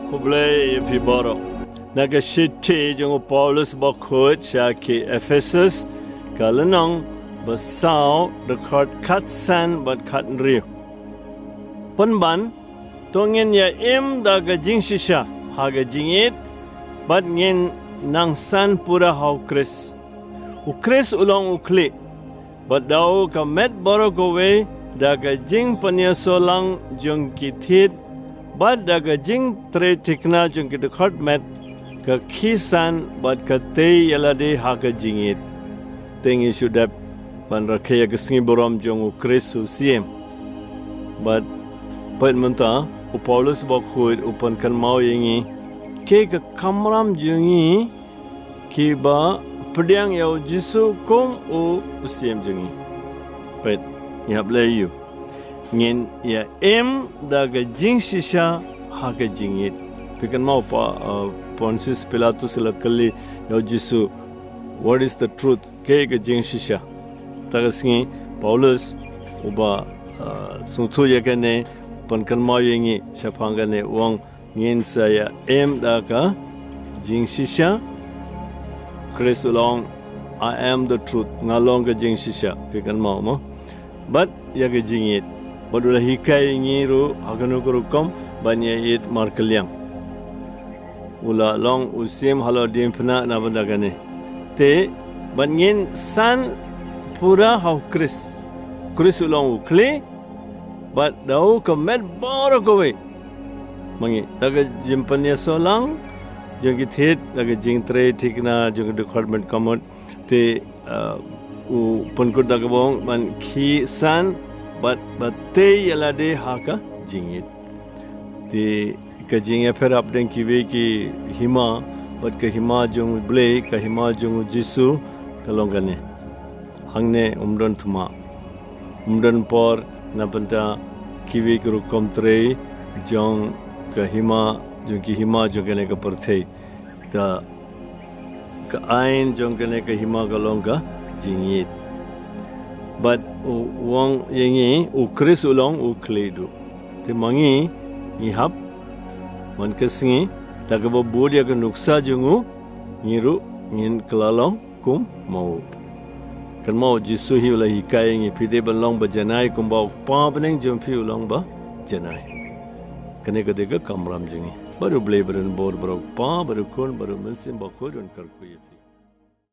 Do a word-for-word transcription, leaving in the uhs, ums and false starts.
Khublei ïa phi baroh. Na ka shithi jong u Paulus bakhuid sha ki Ephesus, ka lynnong ba saw, dkhot khatsan bad khathynriew. Pynban, to ngin ïa im da ka jingshisha ha ka jingïeit, bad ngin nang san pura ha u Khrist. U Khrist u long u khlieh, bad da u ka met baroh kawei, da ka jingpynïasoh lang jong ki thied, bad da ka jingtrei thikna jong ki dkhot met, ka khie san bad ka tei ïalade ha ka jingïeit. Te ngi shu dep ban rakhe ïa ka sngi burom jong u Khrist u Siem. Bad peit mynta, u Paulus bakhuid u pynkynmaw ïa ngi, ki ka kamram jong ngi, kiba pdiang ïa u Jisu kum u, u Siem jong ngi. Peit, ngi hap leh ïa u. Ngin ïa im da ka jingshisha ha ka jingïeit. Phi kynmaw pa, uh, Pontius Pilatus la kylli ïa u Jisu, "What is the truth?" Kaei ka jingshisha? Ta ka sngi, Paulus, uba, uh, sngewthuh ïa kane, pynkynmaw ïa ngi shaphang kane, u ong, ngin sa ïa im da ka jingshisha. Khrist u la ong, "I am the truth." Nga long ka jingshisha. Phi kynmaw mo? Bad ïa ka jingïeit. Bad u la hikai ïa ngi ruh ha kano ka rukom ban ïa ïeit markylliang. U la long u Siem halor diengphna na bynta kane. Te, bad ngin san pura ha u Khrist. Khrist u long u khlieh, bad da u ka met baroh kawei. Ma ngi, da ka jingpynïasoh lang jong ki thied, da ka jingtrei thikna jong ki dkhot met kamut. Te, uh, u pynkut da kaba ong, ban khie san, bad, bad tei ïalade ha ka jingïeit. Te ka jingïapher hapdeng kiwei ki hima, bad ka hima jong u Blei, ka hima jong u Jisu, ka long kane. Hangne ym don thma. Ym don por na bynta kiwei ki rukom trei jong ka hima, jong ki hima jong kane ka pyrthei. Ta ka aiñ jong kane ka hima ka long ka jingïeit. Bad u ong ïa ngi, u Khrist u long u khlieh duh. Te ma ngi, ngi hap man ka sngi, da kaba bud ïa ka nuksa jong u, ngi ruh ngin kylla long kum ma u. Kynmaw, u Jisu hi u la hikai ïa ngi, phi dei ban long ba janai kumba u Kpa bneng jong phi u long ba janai. Kane ka dei ka kamram jong ngi. Bad u Blei ba don bor, bad u Kpa, bad u Khun, bad u Mynsiem Bakhuid un kyrkhu ïa phi.